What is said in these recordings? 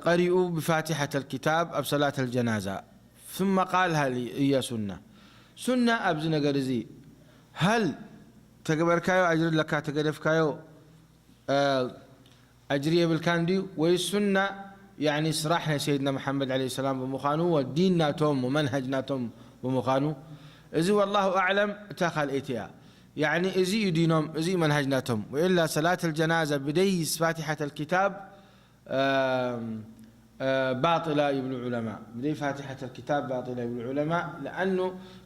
ቀሪኡ ብፋቲሐተል ኪታብ ኣብ ሰላተል ጀናዛ። ثم قال: هل هي سنة؟ ሱና ኣብዚ ነገር እዚ፣ ሀል ተገበርካዮ ኣጅሪ ኣለካ፣ ተገደፍካዮ፣ እ፣ ኣጅሪ የብልካን ድዩ? ወይ ሱና፣ ያኒ፣ ስራሕ ናይ ሰይድና መሓመድ ዓለይሂ ሰላም ብምዃኑ፣ ወዲን ናቶም፣ ወመንሃጅ ናቶም ብምዃኑ፣ እዚ ወላሁ ኣዕለም እታ ካልኣይቲ እያ። ያኒ፣ እዚ እዩ ዲኖም፣ እዚ እዩ መንሃጅ ናቶም። ወኢላ ሰላተል ጀናዛ ብደይ ፋቲሐተል ኪታብ ባጢላ ይብሉ ዑለማ። ብዘይ ፋቲሐተል ኪታብ ባጢላ ይብሉ ዑለማ። ለኣኑ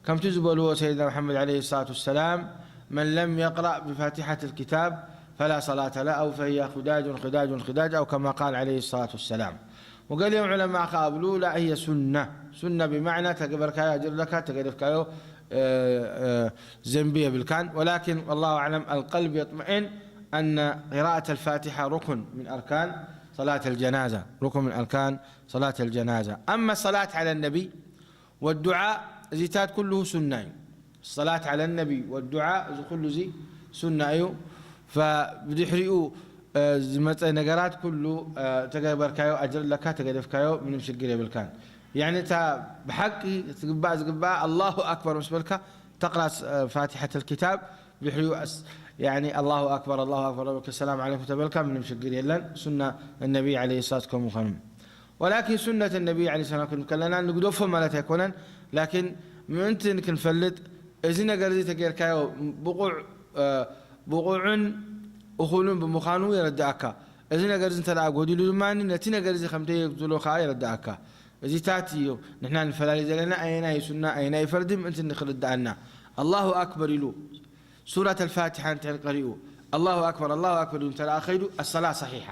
ከምቲ ዝበልዎ ሰይድና መሓመድ ዓለይሂ ሰላቱ ወሰላም፣ መን ለም የቅራእ ብፋቲሐተል ኪታብ ፈላ ሰላተ ለህ ኣው ፈሂየ ኺዳጁን ኺዳጁን ኺዳጅ ኣው ከማ ቃል ዓለይሂ ሰላቱ ወሰላም። ወገሊኦም ዑለማ ከኣ ኣብሉ ላ ህየ ሱና። ሱና ብማዕና ተገበርካዮ ኣጅር ኣለካ፣ ተገደፍካዮ፣ እ፣ እ፣ ዘንቢ የብልካን። ወላኪን ወላሁ ኣዕለም ኣልቀልብ የጥመኢን ኣነ ቂራአተል ፋቲሐ ሩክን ምን ኣርካን ሰላተል ጀናዛ፣ ሩክን ምን ኣርካን ሰላተል ጀናዛ። ኣማ ሰላት ዓለ ነቢ ወዱዓ፣ እዚታት ኩሉ ሱና እዩ። ሰላት ዓለ ነቢ ወዱዓ፣ እዚ ኩሉ እዚ ሱና እዩ። ፈብድሕሪኡ፣ እ፣ ዝመጸ ነገራት ኩሉ፣ እ፣ ተገበርካዮ ኣጅር ኣለካ፣ ተገደፍካዮ ምንም ሽግር የብልካን። ያኒ እታ ብሓቂ ትግባእ ዝግባኣ ኣላሁ ኣክበር ምስ በልካ ተቕራ፣ እ፣ ፋቲሐተል ኪታብ ብድሕሪኡ ኣስ-፣ ያኒ ኣላሁ ኣክበር፣ ኣላሁ ኣክበር፣ ሰላም ዓለይኩም ተበልካ ምንም ሽግር የለን። ሱና ነቢ ዓለይሂ ሰላት ከምኡ ኾኑ። ወላኪን ሱነት ነቢ ዓለይሂ ሰላም ክንብል ከለና ንግደፎ ማለት ኣይኮነን። ላኪን ምእንቲ ክንፈልጥ እዚ ነገር እዚ ተጌርካዮ ብቑዕ፣ እ፣ ብቑዕን እኹልን ብምዃኑ የረድኣካ። እዚ ነገር እዚ እንተ ደኣ ጎዲሉ ድማ ነቲ ነገር እዚ ከም ደየጉድሎ ከኣ የረድኣካ። እዚታት እዩ ንሕና ንፈላለይ ዘለና፣ ኣየናይ ሱና፣ ኣየናይ ፈርዲ ምእንቲ ንክርድኣና። ኣላሁ ኣክበር ኢሉ ሱረት ኣልፋቲሓ እንተ ቀሪኡ፣ ኣላሁ ኣክበር፣ ኣላሁ ኣክበር ኢሉ እንተ ደኣ ከይዱ፣ ኣሰላ ሰሒሓ።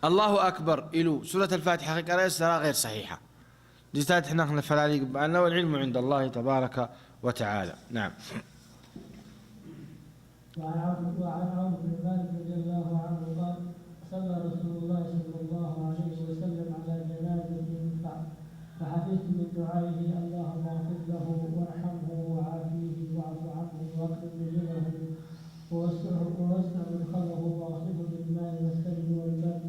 ኣላሁ ኣክበር ኢሉ ሱረት ኣልፋቲሓ ከይቀረአ ሰላ ገይር ሰሒሓ። እዚታት ንሕና ክነፈላለይ ይግብኣና። ወልዕልሙ ዕንደ ኣላሂ ተባረከ ወተዓላ። ናም። وعن عوف، وعن عوف بن مالك رضي الله عنه قال: صلى رسول الله صلى الله عليه وسلم على جنازة ف-، فحفظت من دعائه: اللهم اغفر له وارحمه وعافيه واعف عنه وأكرم نزله ووسعه، ووسع مدخله وأغسله بالماء والثلج والبرد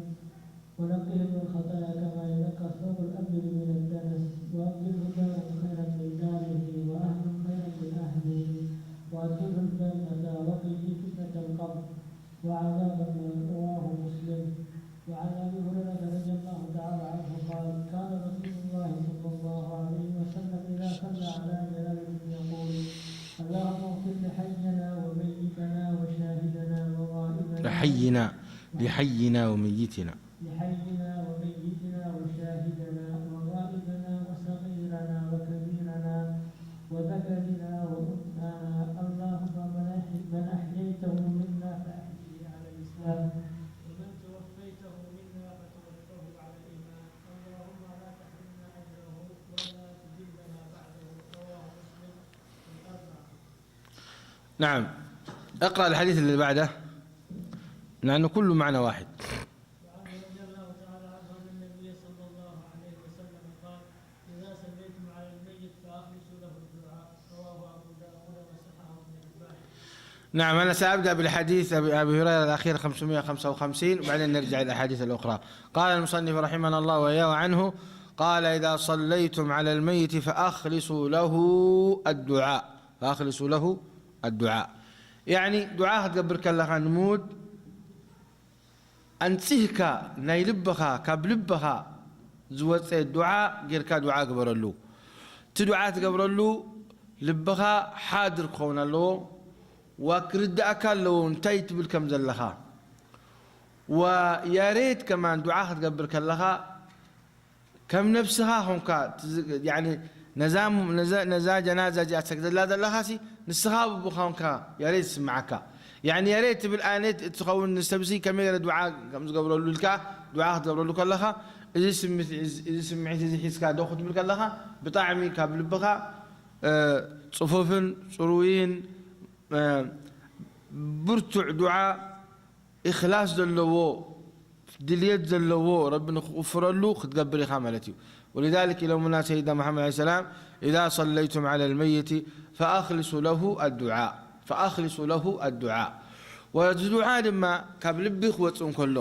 ونقه من الخطايا كما ينقى الثوب الأبيض من الدنس، وأبدله دارا خيرا من داره، وأهلا خيرا من أهله، وأدخله الجنة، وقه فتنة القبر وعذاب النار. رواه مسلم. وعن أبي هريرة رضي الله تعالى عنه قال: كان رسول الله صلى الله عليه وسلم إذا صلى على جنازة يقول: اللهم اغفر لحينا وميتنا وشاهدنا وغائبنا، لحينا، لحينا وميتنا. لحينا وميتنا وشاهدنا وغائبنا وصغيرنا وكبيرنا وذكرنا وأنثانا. اللهم من أحي-، من أحييته منا فأحيه على الإسلام، ومن توفيته منا فتوفه على الإيمان. اللهم لا تحرمنا أجره ولا تذلنا بعده. رواه مسلم والأربعة. نعم. اقرأ الحديث اللي بعده، لأنه كله معنى واحد. وعنه رضي الله تعالى عنه أن النبي صلى الله عليه وسلم قال: إذا صليتم على الميت فأخلصوا له الدعاء. رواه أبو داود وصححه ابن حبان. نعم، أنا سأبدأ بالحديث أبي، أبي هريرة الأخير خمسمائة وخمسة وخمسين، وبعدين نرجع إلى الأحاديث الأخرى. قال المصنف رحمنا الله وإياه عنه، قال: إذا صليتم على الميت فأخلصوا له الدعاء. فأخلصوا له الدعاء. يعني دعاء ክትገብር ከለኻ ንሙት ኣንጽህካ ናይ ልብኻ፣ ካብ ልብኻ ዝወጸ ዱዓ ጌርካ ዱዓ ግበረሉ። እቲ ዱዓ ትገብረሉ ልብኻ ሓድር ክኸውን ኣለዎ፣ ዋ ክርድኣካ ኣለዎ እንታይ ትብል ከም ዘለኻ። ወያሬት ከማን ዱዓ ክትገብር ከለኻ ከም ነብስኻ ኾንካ ትዝ-፣ ያኒ ነዛ፣ ነዛ፣ ነዛ ጀናዛ እዚኣ ትሰግደላ ዘለኻሲ ንስኻ ብብኻ ኾንካ ያሬት ዝስምዓካ። ያኒ ያሬት ትብል ኣነት እትኸውን ንሰብሲ ከመይ ገለ ዱዓ ከም ዝገብረሉ ኢልካ ዱዓ ክትገብረሉ ከለኻ፣ እዚ ስምዒት፣ እዚ ስምዒት እዚ ሒዝካ ደው ክትብል ከለኻ፣ ብጣዕሚ ካብ ልብኻ፣ እ፣ ጽፉፍን ጽሩይን፣ እ፣ ብርቱዕ ዱዓ፣ ኢኽላስ ዘለዎ፣ ድልየት ዘለዎ፣ ረቢ ንኽቕፍረሉ ክትገብር ኢኻ ማለት እዩ። ولذلك ኢሎምና ሰይድና መሓመድ ዓለይሂ ሰላም: إذا صليتم على الميت فأخلصوا له الدعاء، فأخلصوا له الدعاء። ወዚ ዱዓ ድማ ካብ ልቢ ክወጽእ እንከሎ፣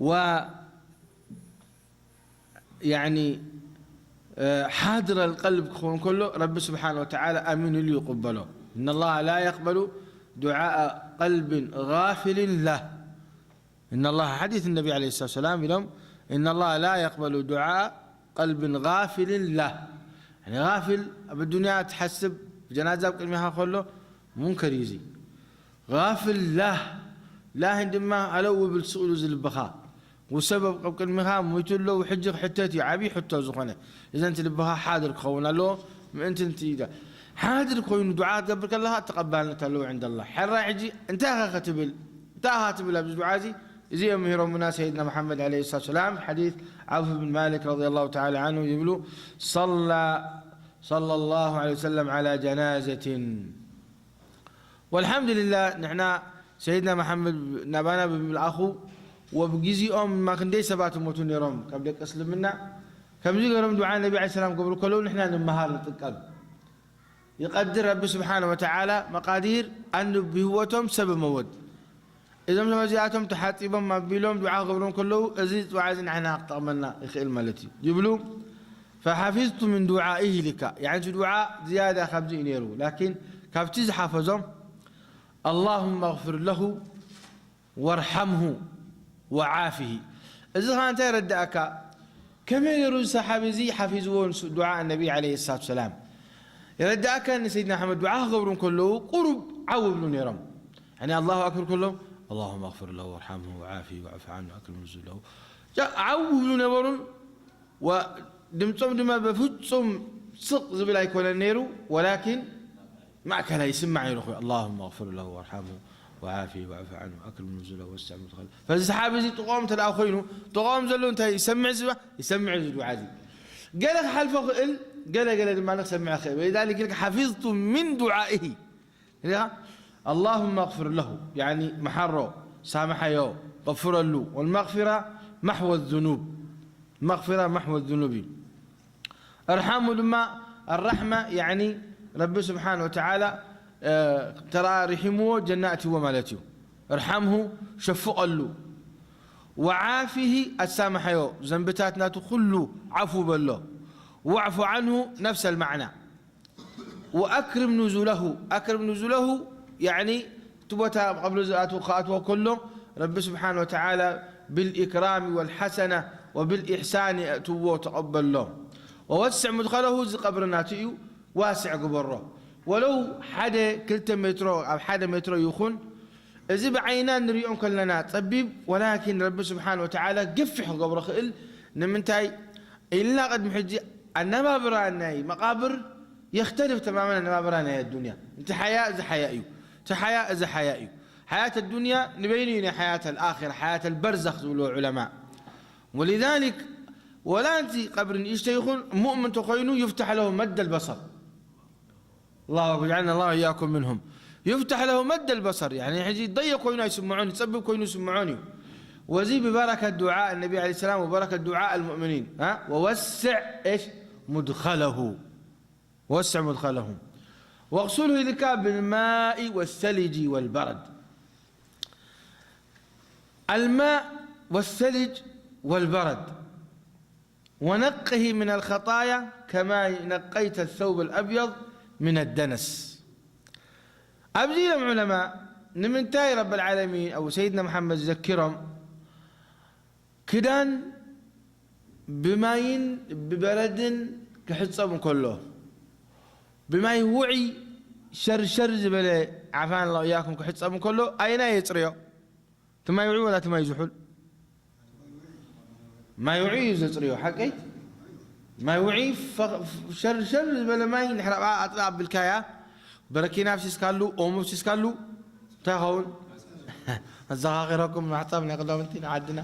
ወ-፣ ያኒ ሓድረል ቀልብ ክኸውን ከሎ ረቢ ስብሓን ወተዓላ ኣሚኑሉ ይቕበሎ። إن الله لا يقبل دعاء قلب غافل له. إن الله، ሓዲስ ነቢ ዓለይሂ ሰላቱ ወሰላም ኢሎም إن الله لا يقبل دعاء قلب غافل له. ያኒ ጋፊል ኣብ ዱንያ ትሓስብ ጀናዛ ኣብ ቅድሚኻ ከሎ ሙንከር እዩ እዚ። غافل له، ላህን ድማ ኣለዉ ብል ስእሉ ዝልብኻ። ወሰብ ኣብ ቅድሚኻ ሞይቱ ኣለዉ፣ ሕጂ ክሕተት እዩ፣ ዓብዪ ሕቶ ዝኾነ። እዘን እቲ ልብኻ ሓድር ክኸውን ኣለዎ። ምእንቲ ሓድር ኮይኑ ዱዓ ክትገብር ከለኻ ተቐባልነት ኣለዎ عند الله። ሕራይ ሕጂ እንታይ ኢኻ ክትብል? እንታይ ኢኻ ትብል ኣብዚ ዱዓ እዚ? እዚ እዮም ምህሮምና ሰይድና መሓመድ ዓለይሂ ሰላቱ ወሰላም። ሓዲስ ዓውፍ ብን ማሊክ ረዲየላሁ ተዓላ ዓንሁ ይብሉ፣ صلى صلى الله عليه وسلم على جنازة. والحمد لله ንሕና ሰይድና መሓመድ ናባና ብምልኣኹ ወብግዜኦም ድማ ክንደይ ሰባት ይሞቱ ነይሮም ካብ ደቂ እስልምና። ከምዚ ገይሮም ዱዓ ነቢ ዓለይሂ ሰላም ክገብሩ ከለዉ ንሕና ንመሃር ንጥቀም። ይቐድር ረቢ ስብሓነ ወተዓላ መቓዲር ኣንዱ ብህይወቶም ሰብ መወት። እዞም ሰባት እዚኣቶም ተሓጺቦም ኣቢሎም ዱዓ ክገብሮም ከለዉ እዚ ዱዓ እዚ ንሕና ክጠቕመና ይኽእል ማለት እዩ። ይብሉ فحفظت من دعائه لك، ያኒ እቲ ዱዓ ዝያዳ ካብዚ እዩ ነይሩ። ላኪን ካብቲ ዝሓፈዞም اللهم اغفر له وارحمه وعافه። እዚ ኸዓ እንታይ የረድኣካ? ከመይ ገይሩ እዚ ሰሓቢ እዚ ሓፊዝዎ ንሱ ዱዓ ነቢ ዓለይሂ ሰላቱ ወሰላም? የረድኣካ ንሰይድና ኣሕመድ ዱዓ ክገብሩ ከለዉ ቁሩብ ዓው ይብሉ ነይሮም። ያኒ ኣላሁ ኣክበር ከሎም اللهم اغفر له وارحمه وعافه واعف عنه وأكرم نزله. ጃ-፣ ዓው ይብሉ ነበሩን ወ-፣ ድምፆም ድማ በፍፁም ስቕ ዝብል ኣይኮነን ነይሩ፣ ወላኪን ማእከላይ ይስማዕ ነይሩ ኮይኑ፣ اللهم اغفر له وارحمه وعافه واعف عنه وأكرم نزله ووسع مدخله። ፈዚ ሰሓቢ እዚ ጥቕኦም እንተ ደኣ ኮይኑ፣ ጥቕኦም ዘሎ እንታይ ይሰምዕ ዝባ-፣ ይሰምዕ እዚ ዱዓ እዚ። ገለ ክሓልፎ ክእል፣ ገለ ገለ ድማ ክሰምዕ ክእል። ولذلك حفظت من دعائه. ሪኢኻ? اللهم اغفر له፣ ያኒ መሓሮ፣ ሳምሓዮ፣ غفرሉ። والمغفرة محو الذنوب። መግፊራ ማሕወ ذኑብ እዩ። እርሓሙ ድማ ኣራሕማ፣ ያኒ ረቢ ስብሓን ወተዓላ፣ እ፣ ተራ ርሒምዎ ጀና ኣትይዎ ማለት እዩ። እርሓምሁ፣ ሸፍቐሉ። ወዓፊሂ፣ ኣሳምሓዮ፣ ዘንብታት ናቱ ኩሉ ዓፉ በሎ። ወዕፉ ዓንሁ፣ ነፍሰ ልማዕና። ወኣክርም ኑዙለሁ፣ ኣክርም ኑዙለሁ፣ ያዕኒ እቲ ቦታ ኣብ ቀብሪ ዝኣትዎ፣ ክኣትዎ ከሎ፣ ረቢ ስብሓን ወተዓላ ብልኢክራሚ ወልሓሰና ወብልኢሕሳኒ ኣእትዎ፣ ተቐበሎ። ወወስዕ ሙድኸለሁ፣ እዚ ቀብሪ ናቱ እዩ፣ ዋስዕ ግበሮ። ወለው ሓደ ክልተ ሜትሮ፣ ኣብ ሓደ ሜትሮ ይኹን፣ እዚ ብዓይና ንሪኦ ከለና ጸቢብ፣ ወላኪን ረቢ ስብሓን ወተዓላ ገፊሕ ክገብሮ ክእል። ንምንታይ ኢልና፣ ቅድሚ ሕጂ ኣነባብራ ናይ መቓብር የኽተልፍ ተማመን ኣነባብራ ናይ ኣዱንያ። እቲ ሓያ እዚ ሓያ እዩ፣ እቲ ሓያ እዚ ሓያ እዩ። ሓያት ኣዱንያ ንበይኑ እዩ ናይ ሓያት ኣልኣኺራ፣ ሓያት ኣልበርዘኽ ዝብልዎ ዑለማ። ወሊዛሊክ፣ ወላ እቲ ቀብሪ ንእሽቶ ይኹን፣ ሙእምን ተኾይኑ ይፍታሕ ለሁ መድ ኣልበሰር። الله أكبر، جعلنا الله وإياكم منهم. يفتح له مد البصر، يعني ሕጂ ደዮ ኮይኑ ኣይስምዖን፣ ይጸብብ ኮይኑ ይስምዖን እዩ። ወዚ ብበረከት ዱዓ ነቢ ዓለይሂ ሰላም ወበረከት ዱዓ ኣልሙእሚኒን፣ ها؟ ووسع إيش؟ مدخله. وسع مدخله. واغسله ኢልካ بالماء والثلج والبرد. الماء والثلج والبرد. ونقه من الخطايا كما نقيت الثوب الأبيض من الدنس. ኣብዚ ኢሎም ዑለማ፣ ንምንታይ ረብ ልዓለሚን ኣብ ሰይድና መሓመድ ዘኪሮም ክዳን ብማይን ብበረድን ክሕጸብ እንከሎ፣ ብማይ ውዑይ ሸርሸር ዝበለ ዓፋን ለቕያኩም ክሕጸብ እንከሎ፣ ኣየናይ የጽርዮ? እቲ ማይ ውዑይ ወላ እቲ ማይ ዝሑል? ማይ ውዑይ እዩ ዘጽርዮ፣ ሓቀይ? ማይ ውዑይ ፈ-፣ ሸርሸር ዝበለ ማይ ንሕራባ ኣጥላ ኣቢልካያ፣ በረኪና ኣፍሲስካሉ፣ ኦሞ ኣፍሲስካሉ፣ እንታይ ይኸውን? ኣዘኻኺረኩም ማሕጻብ ናይ ክዳውንቲ ንዓድና።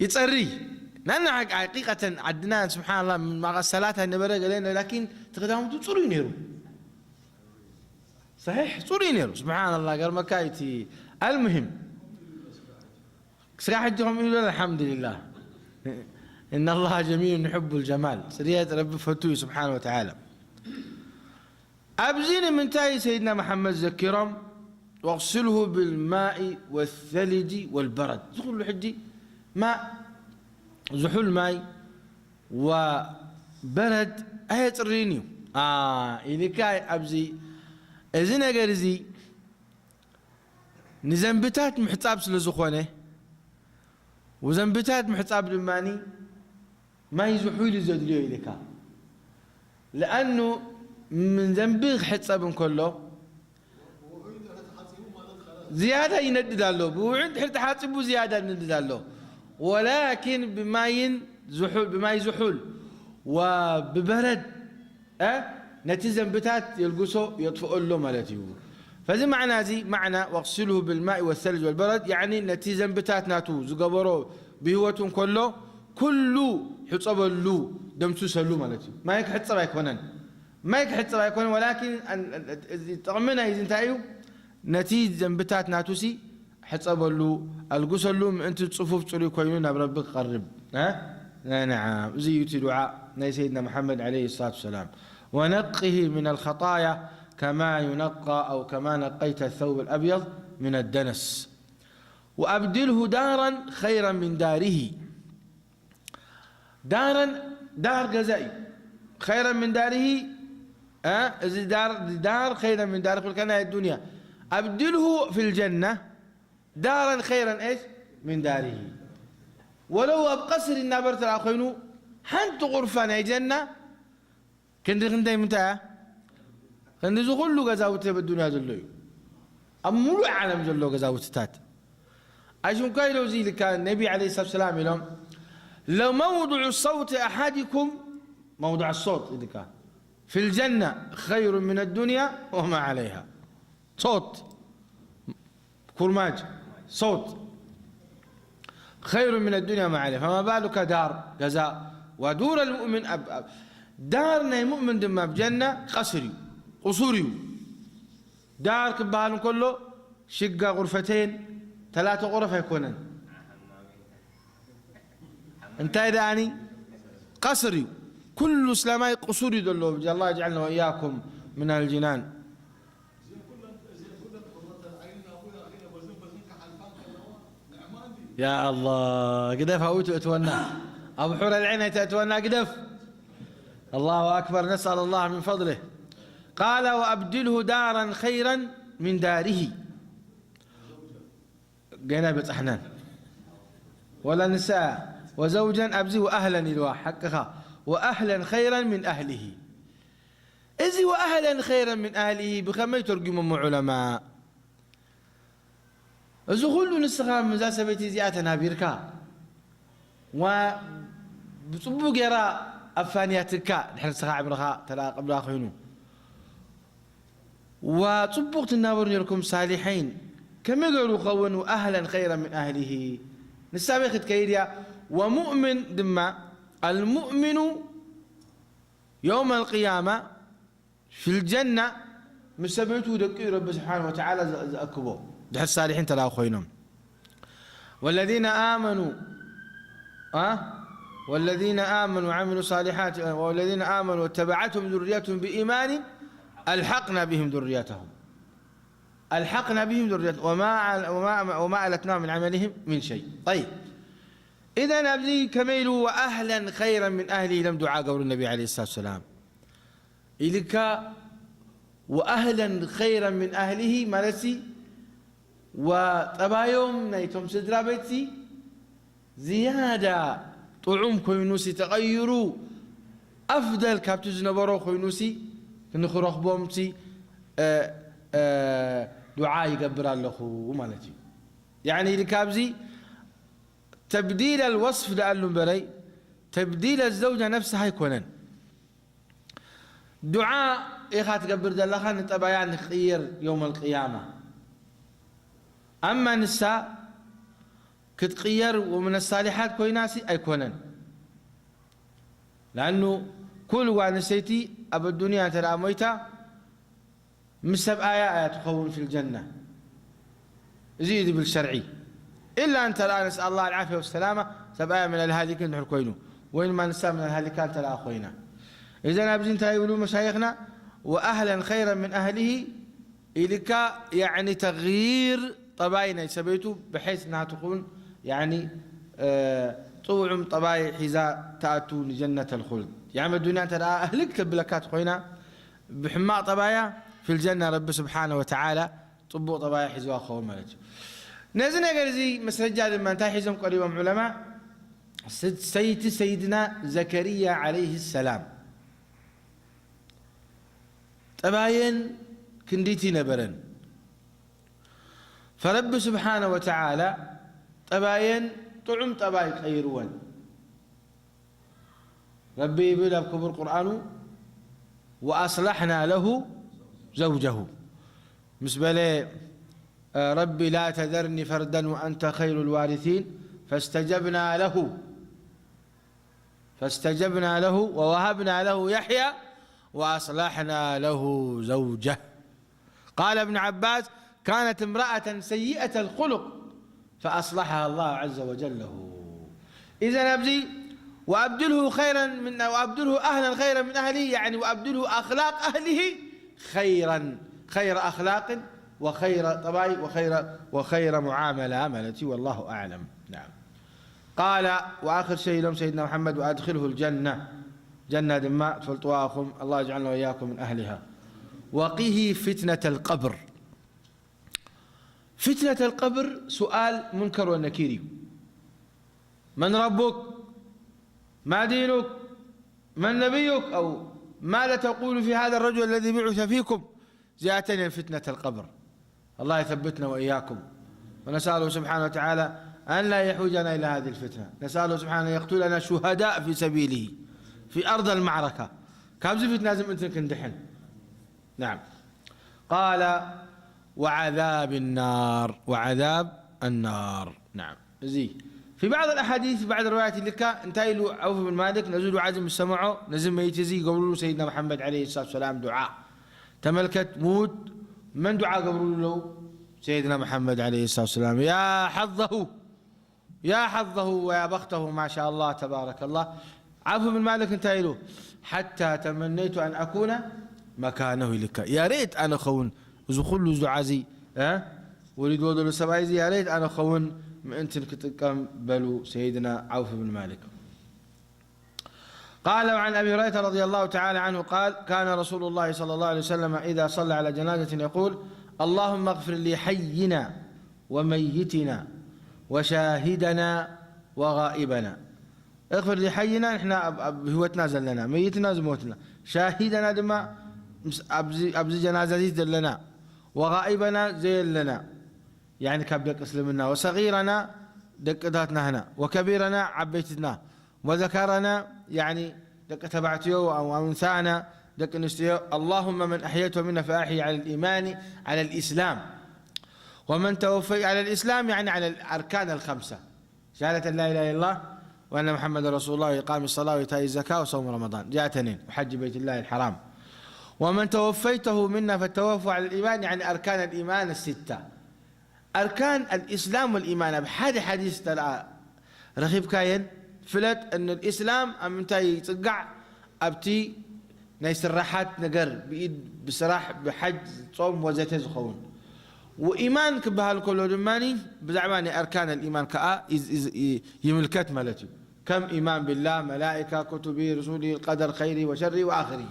ይጸሪ። ናና ሓቂ-፣ ሓቂቀተን ዓድና ስብሓንላ መቐሰላት ኣይነበረ ገለ፣ ላኪን እቲ ክዳውንቱ ጽሩይ ነይሩ። ሰሒሕ፣ ጽሩይ ነይሩ። ስብሓንላ፣ ገርመካ እቲ ኣልሙሂም። ክስጋ ሕጂ ከምኡ ኢሉ፣ ኣልሓምዱሊላህ። إن الله جميل يحب الجمال። ጽርየት ረቢ ፈቱ እዩ ስብሓን ወተዓላ። ኣብዚ ንምንታይ ሰይድና መሓመድ ዘኪሮም? واغسله بالماء والثلج والبرد። እዚ ኩሉ ሕጂ ማእ፣ ዝሑል ማይ፣ ወበረድ ኣየጽርይን እዩ። ኣ፣ ኢልካ ኣብዚ፣ እዚ ነገር እዚ ንዘንብታት ምሕጻብ ስለ ዝኾነ፣ ወዘንብታት ምሕጻብ ድማኒ ማይ ዝሑል እዩ ዘድልዮ ኢልካ። ለኣኑ ምን ዘንቢ ክሕጸብ እንከሎ ዝያዳ ይነድድ ኣሎ። ብውዑይ እንድሕር ተሓጺቡ ዝያዳ ይነድድ ኣሎ። ወላኪን ብማይን ዝሑ-፣ ብማይ ዝሑል ወብበረድ እ፣ ነቲ ዘንብታት የልግሶ፣ የጥፍኦ ኣሎ ማለት እዩ። ፈዚ ማዕና እዚ ማዕና ወቕሲልሁ ብልማኢ ወሰልጅ ወልበረድ፣ ያዕኒ ነቲ ዘንብታት ናቱ ዝገበሮ ብህይወቱ እንከሎ ኩሉ ሕጸበሉ፣ ደምስሰሉ ማለት እዩ። ማይ ክሕጸብ ኣይኮነን፣ ማይ ክሕጸብ ኣይኮነን። ወላኪን ኣን-፣ እዚ ጥቕሚ ናይ እዚ እንታይ እዩ? ነቲ ዘንብታት ናቱሲ ሕጸበሉ፣ ኣልግሰሉ፣ ምእንቲ ጽፉፍ ጽሩይ ኮይኑ ናብ ረቢ ክቐርብ። እ? ናይ ነዓም፣ እዚ እዩ እቲ ዱዓ ናይ ሰይድና መሓመድ ዓለይሂ ሰላቱ ወሰላም። ወነቅሂ ሚነል ኸጣያ ከማ ዩነቃ ኣው ከማ ነቀይተ ሰውብ ኣልኣብየድ ሚነ ደነስ። ወኣብድልሁ ዳራን ኸይረን ሚን ዳሪሂ። ዳረን፣ ዳር ገዛ እዩ። ኸይረን ምን ዳሪሂ፣ እ፣ እዚ ዳር፣ ዳር ኸይረን ምን ዳሪ ክብልካ ናይ ኣዱንያ። ኣብድልሁ ፊል ጀና ዳረን ኸይረን ኤሽ ምን ዳሪሂ። ወለው ኣብ ቀስሪ እናበር ተደኣ ኮይኑ፣ ሓንቲ ቑርፋ ናይ ጀና ክንዲ ክንደይ ምንታይ እያ? ክንዲ እዚ ኩሉ ገዛውቲ ኣብ ኣዱንያ ዘሎ እዩ። ኣብ ሙሉእ ዓለም ዘሎ ገዛውትታት። ኣሽንኳይ ዶ እዚ ኢልካ ነቢ ዓለይሂ ሰላቱ ወሰላም ኢሎም፣ ለመውድዑ ሰውቲ ኣሓዲኩም፣ መውድዕ ሶት ኢልካ፣ ፊል ጀና ኸይሩ ሚነ ዱንያ ወማ ዓለይሃ። ሶት ኩርማጅ፣ ሶት፣ ኸይሩ ሚነ ዱንያ ወማ ዓለይሃ። ፈማ ባሉከ ዳር፣ ገዛ፣ ወዱር ኣልሙእሚን ኣብ፣ ኣብ፣ ዳር ናይ ሙእሚን ድማ ኣብ ጀና ቀስር እዩ፣ ቁሱር እዩ። ዳር ክበሃል እንከሎ ሽጋ ቁርፈተይን ተላተ ቁረፍ ኣይኮነን። እንታይ ደኣኒ ቀስር እዩ። ኩሉ እስላማይ ቁሱር እዩ ዘለዎ። ብጃ ኣላህ የጅዓልና ወኢያኩም ሚነል ጅናን። ያ ኣላህ፣ ግደፍ፣ ኣብኡ ተእትወና። ኣብ ሑረል ዒን ኣይተእትወና፣ ግደፍ። ኣላሁ ኣክበር፣ ነስኣል ኣላህ ሚን ፈድሊህ። ቃለ ወኣብድልሁ ዳራን ኸይራን ሚን ዳሪሂ። ገና ኣይበጻሕናን። ወላ ንሳ፣ ወዘውጀን ኣብዚ ወኣህለን ኢልዋ፣ ሓቅኻ። ወኣህለን ኸይራን ሚን ኣህሊሂ። እዚ ወኣህለን ኸይረን ሚን ኣህሊሂ ብኸመይ ተርጉሞሞ ዑለማ? እዚ ኩሉ ንስኻ ምስዛ ሰበይቲ እዚኣ ተናቢርካ፣ ዋ ብጽቡቕ ጌራ ኣፋንያትካ፣ ድሕሪ ንስኻ ዕምርኻ ተለኣ ቅብላ ኮይኑ፣ ዋ ጽቡቕ ትናበሩ ኔርኩም ሳሊሐይን፣ ከመይ ገይሩ ክኸውን? ወኣህለን ኸይረን ሚን ኣህሊሂ፣ ንሳ ኣበይ ክትከይድ እያ? ወሙእሚን ድማ፣ ኣልሙእሚኑ የውመል ቅያማ ፊል ጀና ምስ ሰበይቱ ደቂኡ ረቢ ስብሓነሁ ወተዓላ ዘ-፣ ዘእክቦ፣ ድሕር ሳሊሒን እንተ ደኣ ኮይኖም። ወለዚነ ኣመኑ፣ ኣ? ወለዚነ ኣመኑ ወዓሚሉ ሳሊሓት፣ ወለዚነ ኣመኑ ወተበዓትሁም ዙርየትሁም ብኢማን ኣልሓቅና ብሂም ዙርየተሁም። ኣልሓቅና ብሂም ዙርየት-፣ ወማ ዐል-፣ ወማ፣ ወማ ኣለትናሁም ምን ዐመሊሂም ምን ሸይ። ጠይብ። ኢዘን ኣብዚ ከመይ ኢሉ ወኣህለን ኸይረን ምን ኣህሊ ኢሎም ዱዓ ገብሩ ነቢ ዓለይሂ ሰላቱ ወሰላም። ኢልካ ወኣህለን ኸይረን ምን ኣህሊሂ ማለትሲ፣ ወጠባዮም ናይቶም ስድራ ቤትሲ ዝያዳ ጥዑም ኮይኑሲ ተቐይሩ፣ ኣፍደል ካብቲ ዝነበሮ ኮይኑሲ ንኽረኽቦምሲ፣ እ፣ እ፣ ዱዓ ይገብር ኣለኹ ማለት እዩ። ያዕኒ ኢልካ ኣብዚ ተብዲል ኣልወስፍ ደኣሉ እምበረይ፣ ተብዲል ኣዘውጃ ነፍስሃ ኣይኮነን። ዱዓ ኢኻ ትገብር ዘለኻ ንጠባያ ንክቕየር የውመል ቅያማ። ኣማ ንሳ ክትቅየር ወምን ሳሊሓት ኮይናሲ ኣይኮነን። ለኣኑ ኩል ጓል ኣንስተይቲ ኣብ ኣዱንያ እንተ ደኣ ሞይታ ምስ ሰብኣያ እያ ትኸውን ፊል ጀና። እዚ እዩ ዝብል ሸርዒ። ኢላ እንተ ደኣ ነስኣል ኣላህ ኣልዓፍያ ወሰላማ፣ ሰብኣያ ምን ኣልሃሊኪን እንድሕር ኮይኑ፣ ወይ ድማ ንሳ ምን ኣልሃሊካ እንተ ደኣ ኮይና። እዘን ኣብዚ እንታይ ይብሉ መሻይኽና? ወኣህለን ኸይረን ምን ኣህሊሂ ኢልካ፣ ያዕኒ ተግይር ጠባይ ናይ ሰበይቱ ብሐይስ ናትኹን፣ ያዕኒ ጥዑም ጠባይ ሒዛ ትኣቱ ንጀነተል ኹልድ። ያም ኣዱንያ እንተ ደኣ ኣህልግ ተብለካ ተኾይና፣ ብሕማቕ ጠባያ ፊል ጀና ረቢ ስብሓነ ወተዓላ ጽቡቕ ጠባያ ሒዝዋ ክኸውን ማለት እዩ። ነዚ ነገር እዚ መስረጃ ድማ እንታይ ሒዞም ቀሪቦም ዑለማ? ሰይቲ ሰይድና ዘከርያ ዓለይሂ ሰላም ጠባየን ክንዲቲ ነበረን። ፈረቢ ስብሓነ ወተዓላ ጠባየን ጥዑም ጠባይ ቀይርወን። ረቢ ይብል ኣብ ክቡር ቁርኣኑ፣ "ወኣስላሕና ለሁ ዘውጀሁ" ምስ በለ፣ ረቢ "ላ ተዘርኒ ፈርደን ወአንተ ኸይሩል ዋሪሲን" ፈስተጀብና ለሁ ፈስተጀብና ለሁ ወወሃብና ለሁ የሕያ ወኣስላሕና ለሁ ዘውጀህ። قال ابن عباس: كانت امرأة سيئة الخلق فأصلحها الله عز وجل له. إذن ኣብዚ وأبدله خيرا من، وأبدله أهلا خيرا من أهله، يعني وأبدله أخلاق أهله خيرا، خير أخلاق وخير طباي وخير، وخير معاملة ማለት እዩ። والله أعلم. نعم. قال، وآخر شيء ኢሎም ሰይድና መሓመድ، وأدخله الجنة، ጀና ድማ ትፈልጥዋ ኢኹም። الله يجعلنا وإياكم من أهلها. وقه فتنة القبر. فتنة القبر سؤال منكر ونكير እዩ። من ربك؟ ما دينك؟ من نبيك؟ أو ماذا تقول في هذا الرجل الذي بعث فيكم؟ እዚኣተን እየን فتنة القبر. الله يثبتنا وإياكم. ونسأله سبحانه وتعالى أن لا يحوجنا إلى هذه الفتنة. نسأله سبحانه أن يقتلنا شهداء في سبيله في أرض المعركة. ካብዚ ፊትና እዚ ምእንትን ክንድሕን። نعم. قال: وعذاب النار، وعذاب النار. نعم. እዚ في بعض الأحاديث، بعض الروايات ኢልካ እንታይ ኢሉ عوف بن مالك ነዚ ዱዓ እዚ ምስ ሰምዖ፣ ነዚ መይት እዚ ይገብርሉ ሰይድና መሓመድ عليه الصلاة والسلام ዱዓ። ተመልከት፣ ምዉት መን ዱዓ ገብርሉ ኣለዉ? ሰይድና መሓመድ عليه الصلاة والسلام። يا حظه، يا حظه ويا بخته، ما شاء الله تبارك الله. عوف بن مالك እንታይ ኢሉ? حتى تمنيت أن أكون مكانه ኢልካ። ያ ሬት ኣነ ኸውን እዚ ኩሉ ዱዓ እዚ፣ እ፣ ወሪድዎ ዘሎ ሰብኣይ እዚ ያ ሬት ኣነ ኸውን ምእንትን ክጥቀም በሉ ሰይድና عوف بن مالك. قال: وعن أبي هريرة رضي الله تعالى عنه قال: كان رسول الله صلى الله عليه وسلم إذا صلى على جنازة يقول: اللهم اغفر لحينا وميتنا وشاهدنا وغائبنا. اغفر لحينا، ንሕና ኣብ፣ ኣብ ህይወትና ዘለና፣ መይትና ዝሞትና፣ ሻሂደና ድማ ምስ፣ ኣብዚ፣ ኣብዚ ጀናዛ እዚ ዘለና፣ ወጋኢበና ዘየለና፣ ያኒ ካብ ደቂ እስልምና፣ ወሰጊረና ደቅታትና ህና፣ ወከቢረና ዓበይትና፣ ወዘከረና ያኒ ደቂ ተባዕትዮ፣ ወአንሳና ደቂ ኣንስትዮ። اللهم من أحييته منا فأحيه على الإيمان على الإسلام، ومن توفي على الإسلام يعني على الأركان الخمسة، شهادة أن لا إله إلا الله وأن محمدا رسول الله وإقام الصلاة وإيتاء الزكاة وصوم رمضان، እዚኣተን እየን፣ وحج بيت الله الحرام. ومن توفيته منا فتوفه على الإيمان، يعني أركان الإيمان الستة. أركان الإسلام والإيمان ኣብ ሓደ ሓዲስ ተለኣ ረኺብካየን፣ ፍለጥ እን الإسلام ኣብ ምንታይ ይጽጋዕ? ኣብቲ ናይ ስራሓት ነገር፣ ብኢድ፣ ብስራሕ፣ ብሓጅ፣ ጾም ወዘተ ዝኸውን። ወኢማን ክበሃል ከሎ ድማ ብዛዕባ ናይ ኣርካን الإيمان ከኣ ይዝ-፣ ይዝ-፣ ይ-፣ ይምልከት ማለት እዩ። ከም إيمان بالله، ملائكة، كتبه، رسله، القدر خيره وشره وآخره.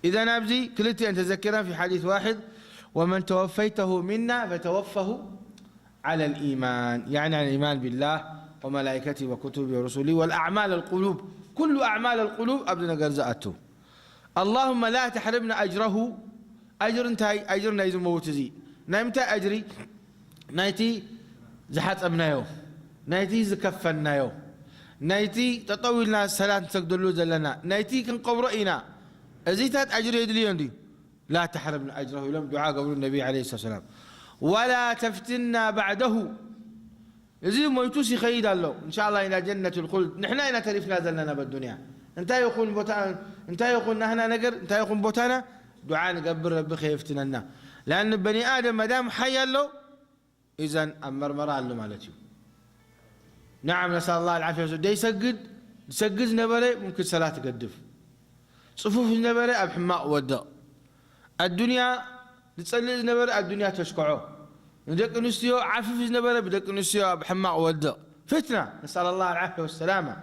إذن ኣብዚ ክልቲኤን ተዘኪረን في حديث واحد، ومن توفيته منا فتوفه على الإيمان، يعني على الإيمان بالله وملائكته وكتبه ورسله والأعمال القلوب، ኩሉ ኣዕማል القلوب ኣብዚ ነገር ዝኣቱ። اللهم لا تحرمنا أجره، أجر እንታይ؟ أجر ናይዚ መውት እዚ ናይ ምንታይ أجر؟ ናይቲ ዝሓጸብናዮ፣ ናይቲ ዝከፈንናዮ፣ ናይቲ ጠጠው ኢልና ሰላት ንሰግደሉ ዘለና፣ ናይቲ ክንቀብሮ ኢና። እዚታት أجر የድልዮ እንድዩ። لا تحرمنا أجره ኢሎም ዱዓ ገብሩ ነቢ عليه الصلاة والسلام። ولا تفتنا بعده። እዚ ሞይቱስ ይኸይድ ኣሎ። إن شاء الله إلى جنة الخلد። ንሕና ኢና ተሪፍና ዘለና በዱንያ። እንታይ ይኹን ቦታ፣ እንታይ ይኹን ናህና ነገር፣ እንታይ ይኹን ቦታና፣ ዱዓ ንገብር ረቢ ከየፍትነና። لأن በኒ ኣደም መዳም ሓይ ኣሎ፣ إذن ኣብ መርመራ ኣሎ ማለት እዩ። نعم، نسأل الله العافية። ዘይሰግድ፣ ዝሰግድ ዝነበረ ሙምኪን ሰላት ይገድፍ። ጽፉፍ ዝነበረ ኣብ ሕማቕ ወድቕ። ኣዱንያ ዝጸልእ ዝነበረ ኣዱንያ ተሽክዖ። ንደቂ ኣንስትዮ ዓፍፍ ዝነበረ ብደቂ ኣንስትዮ ኣብ ሕማቕ ወድቕ። فتنة، نسأل الله العافية والسلامة.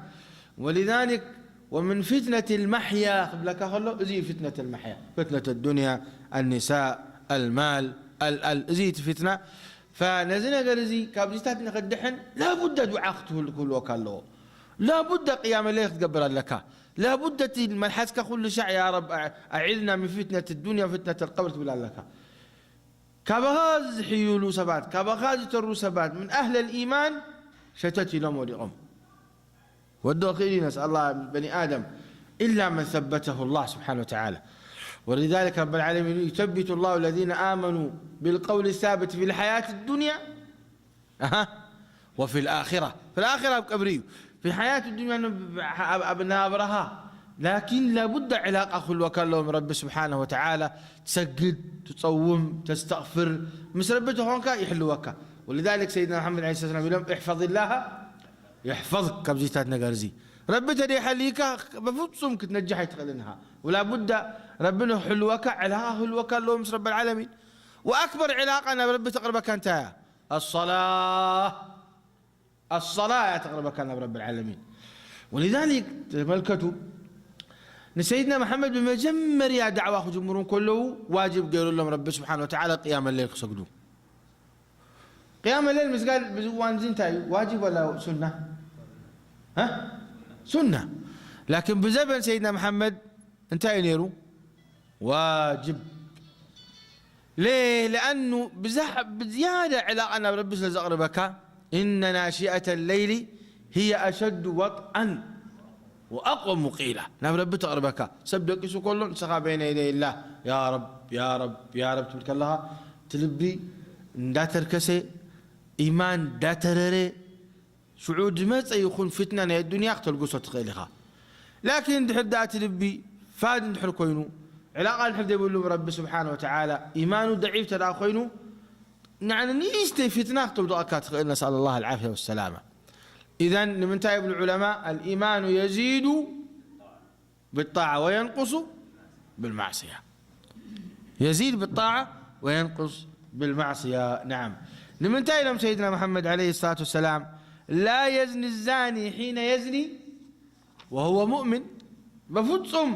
ولذلك ومن فتنة المحيا ክብለካ ከሎ እዚ فتنة المحيا، فتنة الدنيا، النساء، المال، ال- ال- እዚ እቲ فتنة። فነዚ ነገር እዚ ካብዚታት ንኽድሕን ላቡዳ ዱዓ ክትህል- ክህልወካ ኣለዎ። ላቡዳ ቅያመ ለይል ክትገብር ኣለካ። ላቡዳ እቲ መልሓስካ ኩሉ ሻዕ يا رب أع- أعذنا من فتنة الدنيا وفتنة القبر ትብል ኣለካ። ካባኻ ዝሕይሉ ሰባት፣ ካባኻ ዝተሩ ሰባት من أهل الإيمان ሸተት ኢሎም ወዲቖም። ወዲ ክእል እዩ ነስኣል الله بني آدم إلا من ثبته الله سبحانه وتعالى. ولذلك رب العالمين يثبت الله الذين آمنوا بالقول الثابت في الحياة الدنيا أها وفي الآخرة في الآخرة ኣብ ቀብሪ እዩ في حياة الدنيا ኣብ ናብራኻ لكن لابد علاقة ክህልወካ ኣለዎም رب سبحانه وتعالى ትሰግድ ትፀውም ተስተቕፍር ምስ ረቢ ተኾንካ ይሕልወካ ولذلك سيدنا محمد عليه الصلاة والسلام ኢሎም احفظ الله يحفظك ካብዚታት ነገር እዚ ረቢ ተደይሓልይካ በፍፁም ክትነጅሕ ኣይትኽእልን ኢኻ ولابد ረቢ ንክሕልወካ ዕላኻ ክህልወካ ኣለዎ ምስ ረቢ العالمين وأكبر علاقة ናብ ረቢ ተቕርበካ እንታይ እያ الصلاة الصلاة እያ ተቕርበካ ናብ ረቢ العالمين ولذلك ተመልከቱ ንሰይድና መሓመድ ብመጀመርያ ዳዕዋ ክጅምሩ እንከለዉ ዋጅብ ገይሩሎም ረቢ ስብሓን ወተዓላ ቅያመ ሌል ክሰግዱ ቅያመ ሌል ምስጋድ ብዚ እዋን እዚ እንታይ እዩ ዋጅብ ወላ ሱና ሱና ላኪን ብዘበን ሰይድና መሓመድ እንታይ እዩ ነይሩ ዋጅብ ليه لأنه ብዛሕ ብዝያዳ ዕላቃ ናብ ረቢ ስለ ዘቕርበካ إن ناشئة الليل هي أشد وطئا وأقوم قيلا ናብ ረቢ ተቕርበካ ሰብ ደቂሱ ከሎ ንስኻ በይነ يدي الله يا رب يا رب يا رب ትብል ከለኻ እቲ ልቢ እንዳተርከሰ ኢማን እንዳተረረ ሽዑ ዝመፀ ይኹን ፍትና ናይ ኣዱንያ ክተልግሶ ትኽእል ኢኻ ላኪን እንድሕር ደኣ እቲ ልቢ ፋድ እንድሕር ኮይኑ ዕላቃ እንድሕር ዘይብሉ ረቢ ስብሓን ወተዓላ ኢማኑ ደዒፍ ተደኣ ኮይኑ ንዓነ ንእሽተይ ፍትና ክተውድቐካ ትኽእል ነስኣል ላህ ኣልዓፍያ ወሰላማ ኢዘን ንምንታይ ይብሉ ዑለማ الإيمان يزيد بالطاعة وينقص بالمعصية يزيد بالطاعة وينقص بالمعصية نعم ንምንታይ ኢሎም ሰይድና መሓመድ عليه الصلاة والسلام لا يزني الزاني حين يزني وهو مؤمن በፍጹም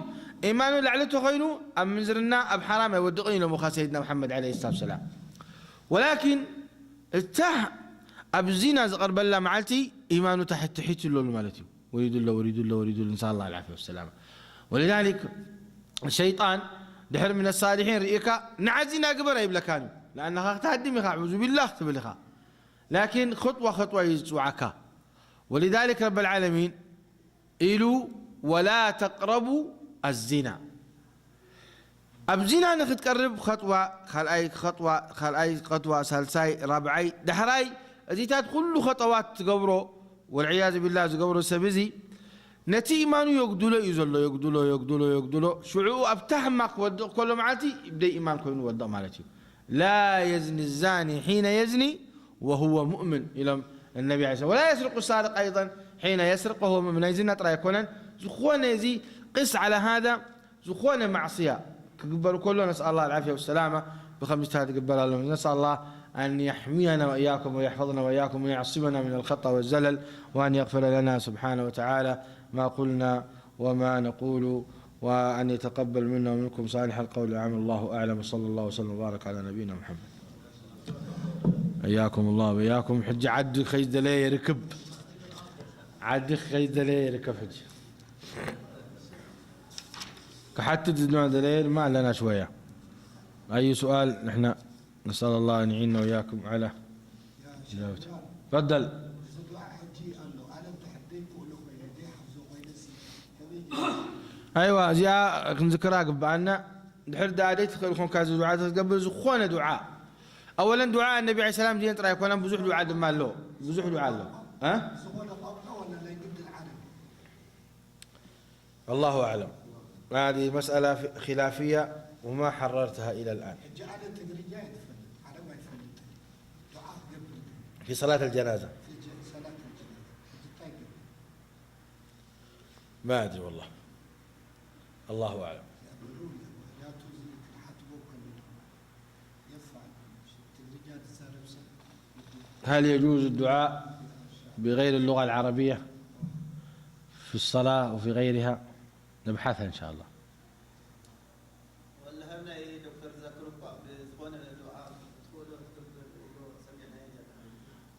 ኢማኑ ላዕሊ ተኾይኑ ኣብ ምንዝርና ኣብ ሓራም ኣይወድቕን ኢሎም ኻ ሰይድና መሓመድ عليه الصلاة والسلام ولكن እታ ኣብ ዚና ዝቐርበላ መዓልቲ ኢማኑ ታሕቲ ትሒት ይብለሉ ማለት እዩ ወሪዱ ኣሎ ወሪዱ ኣሎ ወሪዱ ኣሎ نسأل الله العافية والسلامة ولذلك ሸይጣን ድሕር من الصالحين ርኢካ ንዓ ዚና ግበር ኣይብለካን እዩ ንኣናኻ ክትሃድም ኢኻ عوذ بالله ክትብል ኢኻ لكن خطوة خطوة እዩ ዝፅውዓካ ولذلك رب العالمين ኢሉ ولا تقربوا الزنا ኣብ ዚና ንክትቀርብ ኸጥዋ ካልኣይ ኸጥዋ ካልኣይ ኸጥዋ ሳልሳይ ራብዓይ ዳሕራይ እዚታት ኩሉ ኸጠዋት ትገብሮ ወልዕያዝ ቢላ ዝገብሮ ሰብ እዚ ነቲ ኢማኑ የጉድሎ እዩ ዘሎ የጉድሎ የጉድሎ የጉድሎ ሽዑ ኣብታ ሕማቅ ክወድቕ ከሎ መዓልቲ ብደይ ኢማን ኮይኑ ወድቕ ማለት እዩ لا يزني الزاني حين يزني وهو مؤمن ኢሎም النبي عليه الصلاة ولا يسرق السارق أيضا حين يسرق وهو مؤمن ናይ ዝና ጥራይ ኣይኮነን ዝኾነ እዚ قس على هذا ዝኾነ ማዕስያ ክግበር ከሎ نسأل الله العافية والسلامة ብኸምዚታት ክግበር ኣለዎ نسأل الله أن يحمينا وإياكم ويحفظنا وإياكم ويعصمنا من الخطأ والزلل وأن يغفر لنا سبحانه وتعالى ما قلنا وما نقول وأن يتقبل منا ومنكم صالح القول والعمل الله أعلم وصلى الله وسلم وبارك على نبينا محمد إياكم الله وإياكم حج عد خيز دلي ركب عد خيز دلي ركب حج كحتى تدنو دلي ما لنا شوية أي سؤال نحن نسأل الله أن يعيننا وإياكم على جاوبت. تفضل. أيوة، እዚኣ ክንዝክራ ግብኣና ድሕር ደኣ ደይ ትኽእል ኮንካ እዚ ዱዓ ተትገብር ዝኾነ ዱዓ ኣወለን ዱዓ ነቢ ለ ሰላም ድየን ጥራይ ኮነን ብዙሕ ዱዓ ድማ ኣሎ ብዙሕ ዱዓ ኣሎ እ الله أعلم هذه مسألة خلافية وما حررتها إلى الآن في صلاة الجنازة ما أدري والله الله أعلم هل يجوز الدعاء بغير اللغة العربية في الصلاة وفي غيرها، نبحثها إن شاء الله.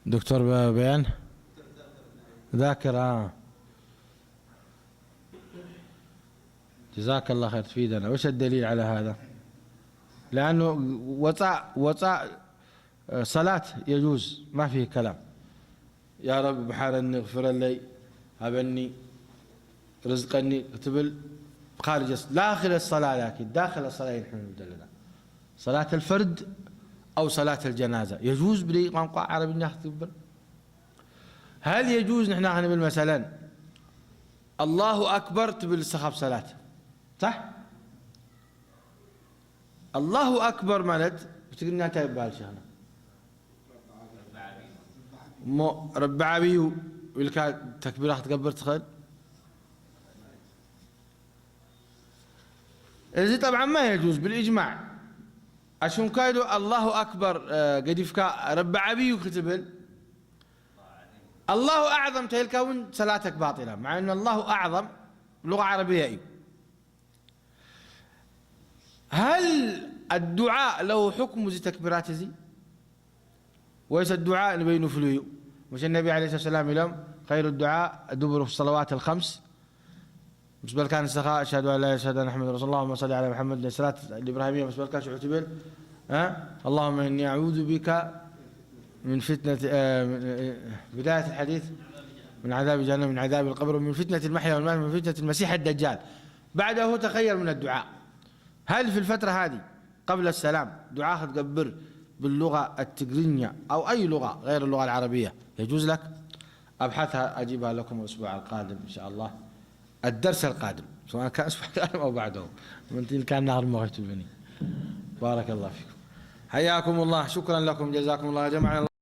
دكتور ب- بيان؟ ذاكر، آه. جزاك الله خير، تفيدنا. وش الدليل على هذا؟ لأنه وطاء، وطاء، آه، صلاة يجوز، ما فيه كلام. يا رب بحارني، اغفر لي، هبني، رزقني، تبل خارج الص- داخل الصلاة، لكن داخل الصلاة نحن بدلنا. صلاة الفرد أو صلاة الجنازة يجوز بدي قنقا عربي ناخذ تبل؟ هل يجوز نحن نبل مثلًا الله أكبر تبل السخف صلاة؟ صح؟ الله أكبر مالت بتقلنا أنت يبال شيخنا. مو رب عبيو، ولك تكبير أخذ تكبر تخل. إذا طبعًا ما يجوز بالإجماع. أشون كايدو الله أكبر، آه، قديفك رب عبيو كتبل. الله أعظم تلك ون صلاتك باطلة، مع أن الله أعظم لغة عربية. إيه. هل الدعاء له حكم زي تكبيرات زي؟ ويس الدعاء نبين فلويو؟ مش النبي عليه الصلاة والسلام يلوم: خير الدعاء دبر الصلوات الخمس. بس بل كان السخاء: أشهد أن لا إله إلا أنت، محمد رسول الله، اللهم صل على محمد. الصلاة الإبراهيمية بس بل كان شو اعتبر؟ ها؟ اللهم إني أعوذ بك من فتنة، آه، من، آه، بداية الحديث: من عذاب جهنم، من عذاب القبر، ومن فتنة المحيا والممات، ومن فتنة المسيح الدجال. بعده تخير من الدعاء. هل في الفترة هذه قبل السلام دعاء تقبر باللغة التقرينية أو أي لغة غير اللغة العربية يجوز لك؟ أبحثها أجيبها لكم الأسبوع القادم إن شاء الله، الدرس القادم، سواء كان الأسبوع القادم أو بعده. من تين كان نهر مغيت البني. بارك الله فيكم. حياكم الله، شكرًا لكم، جزاكم الله، جمعنا الله.